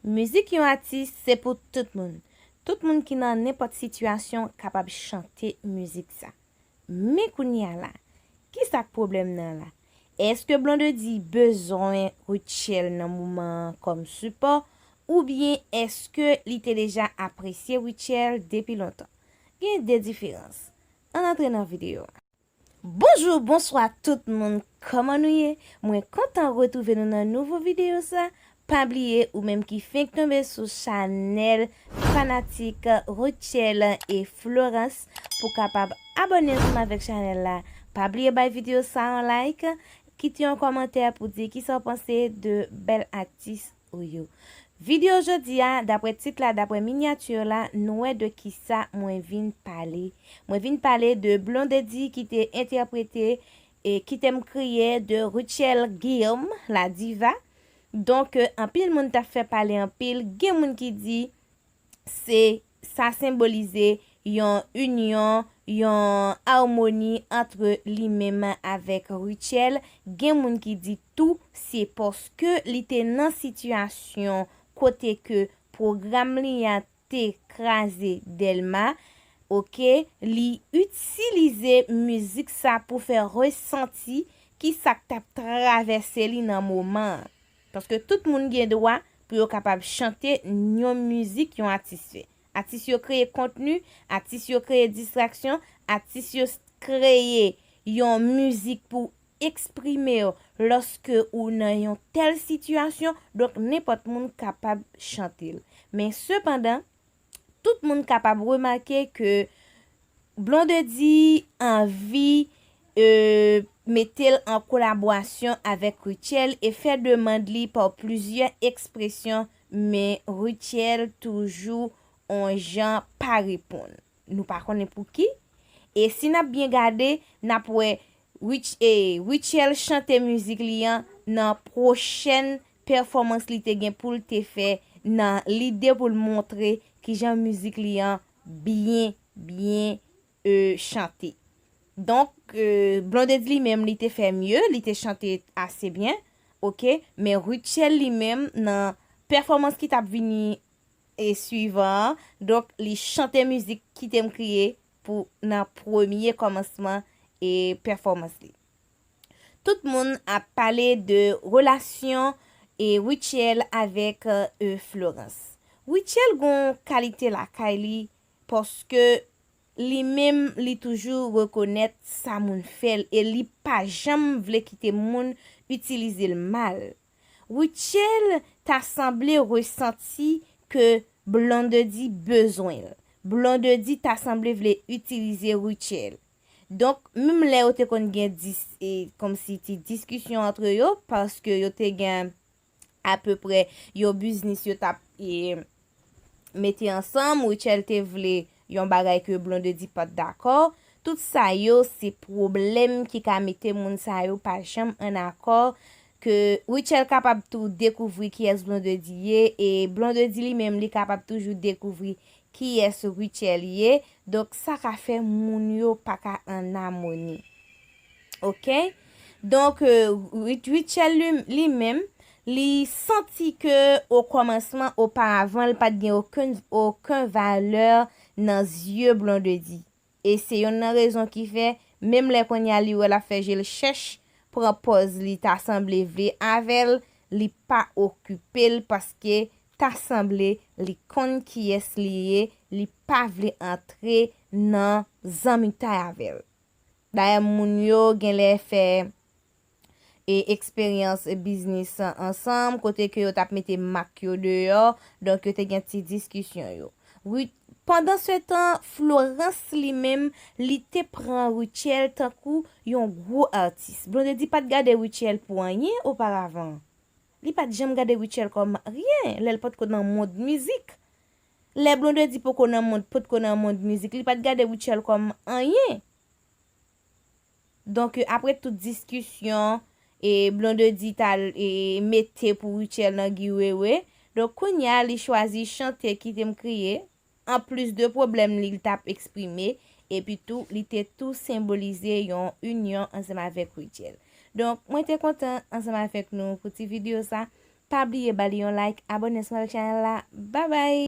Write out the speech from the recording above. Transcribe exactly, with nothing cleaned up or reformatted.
Mizik yon atis se pou tout moun. Tout moun ki nan nenpòt sitiyasyon kapab chante mizik sa. Men kounye a la, ki sa k pwoblèm nan la? Èske Blondedy bezwen Rutshelle nan moman an kòm sipò, oubyen èske li te deja apresye Rutshelle depi lontan? Gen de diferans. Ann antre nan videyo a. Bonjou, bonswa tout moun, kòman nou ye? Mwen kontan retwouve nou nan nouvo videyo sa. Pa bliye, ou menm ki fenk tonbe sou chanèl fanatik Rutshelle e Florence, pou kapab abòne ansanm avèk chanèl la. Pa bliye bay videyo sa yon like, kite yon kòmantè pou di kisa w panse de bèl atis ou yo. Videyo jodi a, daprè tit la, daprè minyati la, nou wè de kisa mwen vin pale. Mwen vin pale de Blondedy ki te entèprete e Ki te m kriye de Rutshelle Guillaume, la diva. Donk, euh, anpil moun t ap fè pale anpil. Gen moun ki di se, sa senbolize yon inyon, yon amoni ant li menm avèk Rutshelle. Gen moun ki di tou se paske li te nan sitiyasyon kote ke pwogram li a te kraze Dèlma, oke, li itilize mizik sa pou fè resanti ki sa k t ap travèse li nan moman an. Paske tout moun gen dwa pou yo kapab chante yon mizik yon atis fè. Atis yo kreye kontni, atis yo kreye distraksyon, atis yo s-, kreye yon mizik pou eksprime w lòske ou nan yon tèl sitiyasyon, donk nenpòt moun kapab chante l. Men sepandan, tout moun kapab remake ke Blondedy anvi, euh, mete l an kolaborasyon avèk Rutshelle e fè demann li pa plizyè ekspresyon, men Rutshelle toujou on jan pa reponn. Nou pa konnen pou ki. E si n ap byen gade, n ap wè Rutsh-, e, Rutshelle chante mizik li an nan pwochèn pèfòmans li te gen pou l te fè nan lide pou l montre kijan mizik li an byen, byen, e, chante. Donk, e, Blondedy li menm, li te fè mye, li te chante ase byen, oke, men Rutshelle li menm, nan pèfòmans ki t ap vini e swivan an, donk, li chante mizik Kite m kriye pou nan premye kòmansman e pèfòmans li. Tout moun ap pale de relasyon e Rutshelle avèk, e, Florence. Rutshelle gon kalite lakay li, paske li menm, li toujou rekonèt sa moun fè l e li pa janm vle kite moun itilize l mal. Rutshelle ta sanble resanti ke Blondedy bezwen l. Blondedy ta sanble vle itilize Rutshelle. Donk, menm lè yo te konn gen dis-, e, kòmsi ti diskisyon antre yo, paske yo te gen apeprè yon biznis yo t ap, e, mete ansanm, Rutshelle te vle yon bagay ke Blondedy pa t dakò. Tout sa yo, se pwoblèm ki ka mete moun sa yo pa janm ann akò, ke Rutshelle kapab tou dekouvri kiyès Blondedy ye, e Blondedy li menm, li kapab toujou dekouvri kiyès Rutshelle ye. Donk, sa ka fè moun yo pa ka ann amoni. Oke? Donk, e, Rut-, Rutshelle li, li menm, li santi ke o kòmansman, oparavan, li pa t gen okenn, okenn valè nan zye Blondedy. E se yonn nan rezon ki fè, menm lè kounye a li wè l ap fè je l chèch, pran pòz li ta sanble vle avè l, li pa okipe l paske ta sanble li konn kiyès li ye, li pa vle antre nan zanmitay avè l. Dayè, moun yo genlè fè, e, eksperyans biznis ansanm, kote ke yo t ap mete mak yo deyò, donk yo te gen ti diskisyon yo. Wi, pandansetan, Florence li menm, li te pran Rutshelle tankou yon gwo atis. Blondedy pa t gade Rutshelle pou anyen oparavan. Li pa t janm gade Rutshelle kòm ryen, lè l potko nan mond mizik. Lè Blondedy poko nan mond, potko nan mond mizik, li pa t gade Rutshelle kòm anyen. Donk, apre tout diskisyon, e Blondedy t al, e, mete pou Rutshelle nan giwewe. Donk, kounye a, li chwazi chante Kite m kriye. Anplis de pwoblèm li, li t ap eksprime, epi tou, li te tou senbolize yon inyon ansanm avèk Rutshelle. Donk, mwen te kontan ansanm avèk nou pou ti videyo sa. Pa bliye ba li yon like, abòne ansanm avèk chanèl la. Babay!